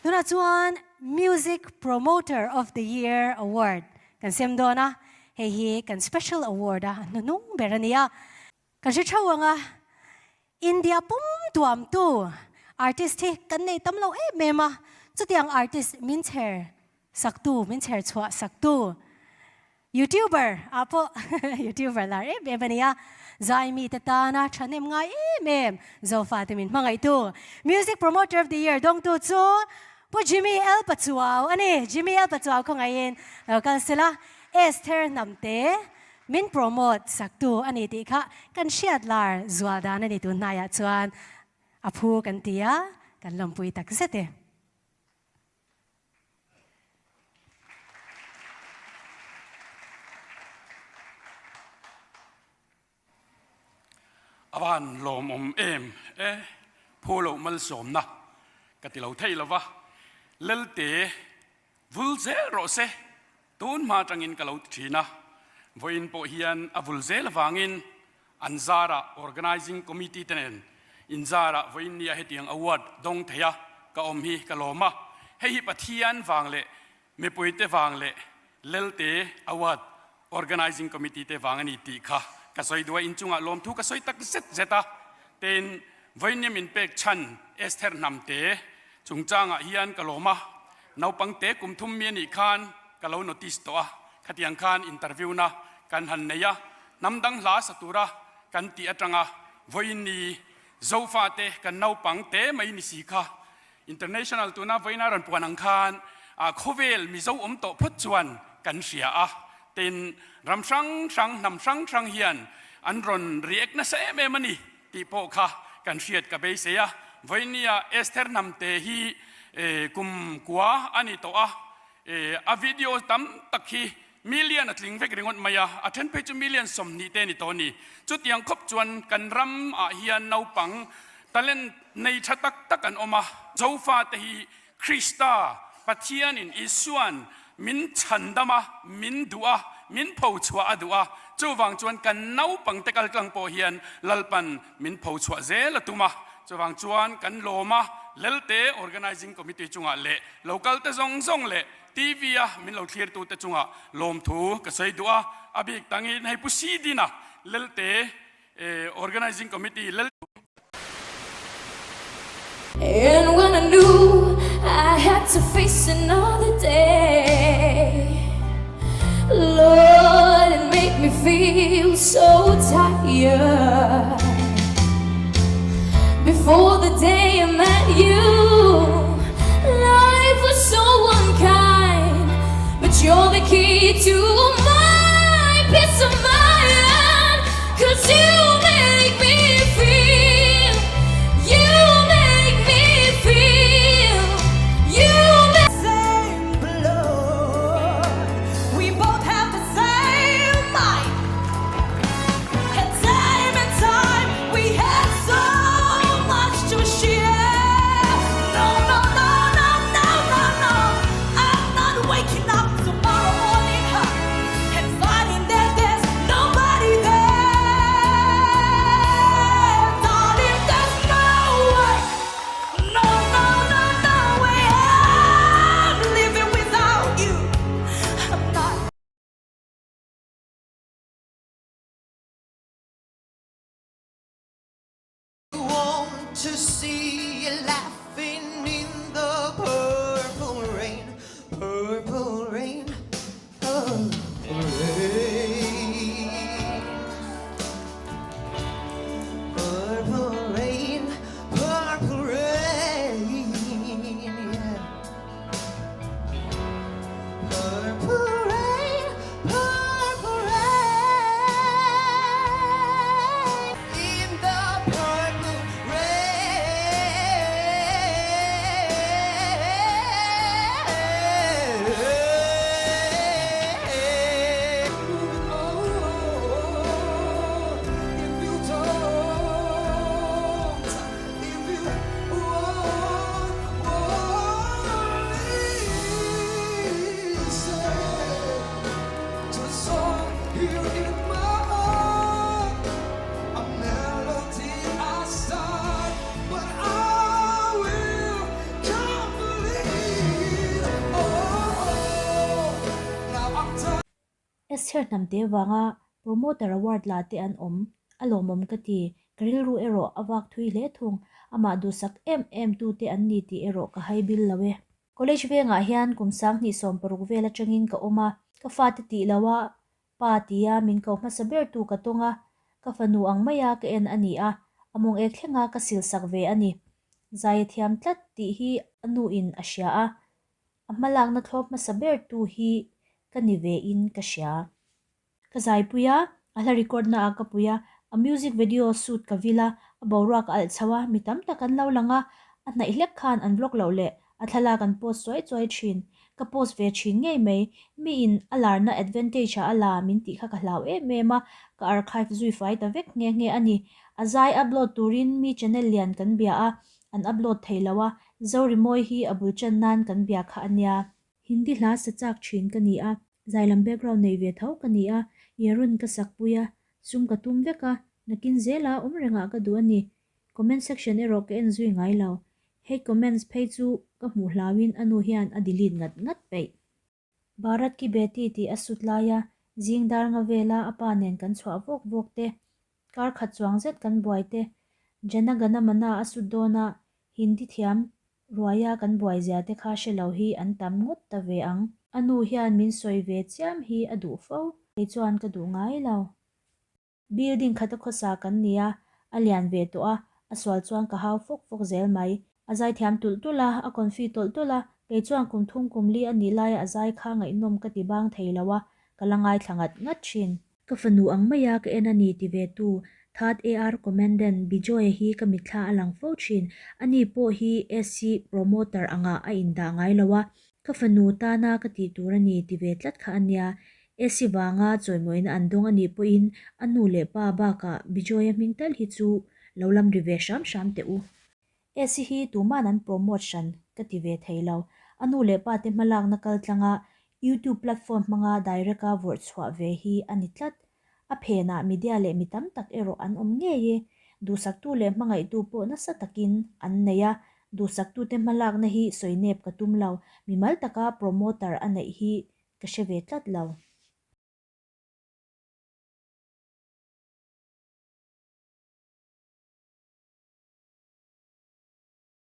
Tunah chuan Music Promoter of the Year Award kan sem dawn a, hei hi kan special award a hnuhnung ber a ni a. Kan hre theuh ang a, India pum tuamtu artist hi kan nei tam lo em em a, chutiang artist min chher saktu, min chher chhuah saktu YouTuber ah pawh YouTuber lar em em a ni a, zai mite tana thahnem ngai em em Zofa te min hmangaihtu Music Promoter of the Year dawngtu chu Pu Jimmy L Pachuau a ni. Jimmy L Pachuau khawngaihin lo kal sela Esther Hnamte min promote saktu a ni tih kha kan hriat lar zual dan a ni tun hnaiah chuan a phu kan ti a, kan lawmpui tak zet e. A van lawmawm em e, phu loh malsawmna ka ti lo thei lova, Lelte vul zel rawh se, tun hma atangin ka lo ti thin a, vawiin pawh hian a vul zel avangin An zarah Organising Committee te nen inzarah vawiin nia hetiang award dawng thei a ka awm hi ka lawm a, hei hi Pathian vang leh mipuite vang leh Lelte Award Organising Committee te vang a ni tih kha ka sawi duh a, inchungah lawmthu ka sawi tak zet zet a, tin vawiin nia min pek chhan Esther Hnamte chungchangah hian ka lawm a, naupangte kum thum mi a nih khan ka lo notice tawh a, khatiang khan interview na kan han nei a, Hnam dang hla sa tura kan tih atanga vawiin ni Zofate kan naupang te mai ni si kha International tuna vawiina rawn puan ang khan khawvel Mizo awm tawh phawt chuan kan hria a, tin ram hrang hrang hnam hrang hrang hian an rawn react nasa em em a ni tih pawh kha kan hriat ka beisei a. Vawinia Esther Hnamte hi kum kua a ni tawh a, a video tam tak hi Million a tling vek ringawt mai a, a then phei chu million 20 te a ni tawh a ni. Chutiang khawp chuan kan ram ah hian naupang talent nei tha tak tak an awm a. Zofa te hi Krista Pathianin Isua'n min chhandam a, min duh a, min pho chhuah a duh a. Chuvang chuan kan naupang te kaltlang pawh hian Lalpan min pho chhuah zel a tum a. Chuvang chuan kan lawm a, Lelte Organising Committee chungah leh local te zawng zawng leh TV a min lo thlirtute chungah lawmthu ka sawi duh a, a bik tangin hei Pu Sidina Lelte Organising Committee Lel. And when I knew I had to face another day Lord it made me feel so tired Before the day I met you Life was so unkind But you're the key to my peace of mind Cause you make me feel You make me feel You make Same blood We both have the same mind And time and time we had so much to share No, no, no, no, no, no, no I'm not waking up tomorrow morning And finding that there's nobody there Darling, there's no way No, no, no, no way I'm living without you I'm not Want to see you laughing in the purple rain, purple rain, purple rain. Purple rain, purple rain, yeah. Purple rain, purple rain, in the purple rain. Esther Hnamte vanga Promoter Award la te an awm a lawmawm ka ti, ka rilru erawh a vak thui hle thung, amah duhsak em em tute an ni tih erawh ka hai bil lo e. College vengah hian kum 2016 vel atangin ka awm a, ka fate tih loh a pa tia min ko hmasa bertu ka tawng a, ka fanu ang maia ka en a ni a, a mawng ek thlenga ka sil sak ve a ni. Zai a thiam tlat tih hi a nuin a hria a, a hmalakna thlawp hmasa bertu hi ka ni ve in ka hria. Ka zaipui a, a hla record na ah ka pui a, a music video shoot ka vil a, a boruak a alh chho a, mi tam tak an lo lang a, a hnaih hlek khan an vlog loh leh a thlalak an post chuai chuai thin. Ka post ve thin ngei mai, mi in a larna advantage ah a la min tih kha ka hlau em em a, ka archive zui fai ta vek nghe nghe a ni. A zai upload turin mi channel lian kan bia a, an upload thei lo a, Zorimawi hi a bul chan nan kan bia kha a nia. Hindi hla sa chak thin ka ni a, zailam background nei ve tho ka ni a, Yerun ka sak pui a, sum ka tum vek a, nakin zela awm rengah ka duh a ni. Comment section erawh ka en zui ngai lo. Hate comments phei chu ka hmuh hlauin a nu hian a delete ngat ngat peih. Bharat ki Beti tih a sut laia zing dar nga vela a pa nen kan chhuah vawk vawk te, kar khat chuang zet kan buai te, Jana Gana Mana a sut dawna Hindi thiam Ruaia kan buai zia te kha hre lo hi an tam ngawt ta ve ang. A nu hian min sawi ve chiam hi a duh fo. Kei chuan ka duh ngai lo. Building khata khawsa kan ni a, a lian ve tawh a, a sual chuan ka hau fawk fawk zel mai. A zai thiam tulh tulh a, a confi tawlh tawlh a, kei chuan kum thum kum li a nih laia a zai kha ngaihnawm ka ti bang thei lo a, ka la ngaithla ngat ngat thin. Ka fanu ang maia ka en a ni ti ve tu, Third AR Commandant Bijoy-a hi ka mitthla a lang fo thin. Ani pawh hi SC Promoter angah a indah ngai lo a, ka fanu tana ka tih tur a ni ti ve tlat kha a nia. SC vanga chawimawina an dawng a nih pawhin a nu leh pa bakah Bijoy-a hming tal hi chu lo lam ri ve hram hram teh u. Esi hi tuman an promote hran ka ti ve thei lo. A nu leh pa te hmalakna kal tlanga YouTube platform hmanga direct a vawrh chhuah ve hi a ni tlat. A phenah media leh mi tam tak erawh an awm ngei e. Duhsaktu leh hmangaihtu pawh nasa takin an nei a, duhsaktute hmalakna hi sawi nep ka tum lo. Mimal taka promoter a neih hi ka hre ve tlat lo.